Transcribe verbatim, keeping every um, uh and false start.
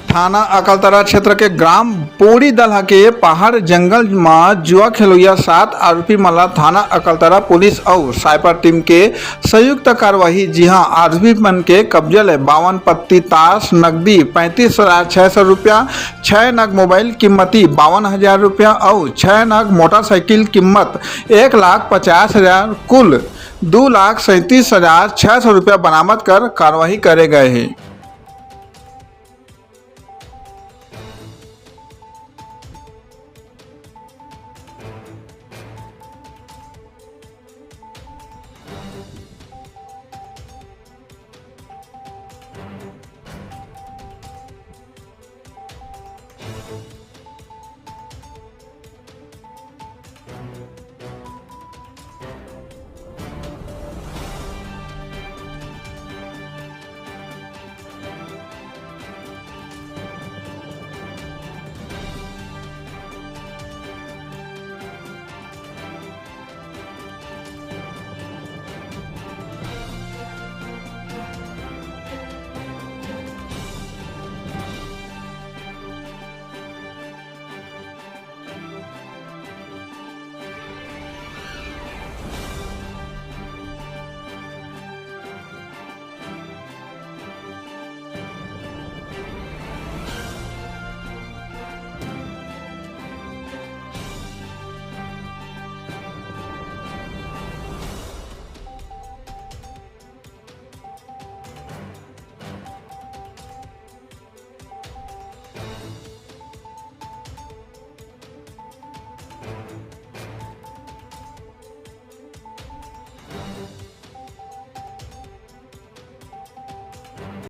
थाना अकलतरा क्षेत्र के ग्राम पोड़ी दलहा के पहाड़ जंगल म जुआ खेलोइया सात आरोपी मन ला थाना अकलतरा पुलिस अउ साइबर टीम के संयुक्त कार्रवाई, जिहां आरोपी मन के कब्जा ले बावन पत्ती ताश, नकदी पैंतीस हजार छह सौ रुपया, छह नग मोबाइल कीमती बावन हजार रुपया अउ छह नग मोटरसाइकिल कीमत एक लाख पचास हजार, कुल दू लाख सैंतीस हजार छह सौ रुपया बरामद कर कार्रवाई करे गए हे।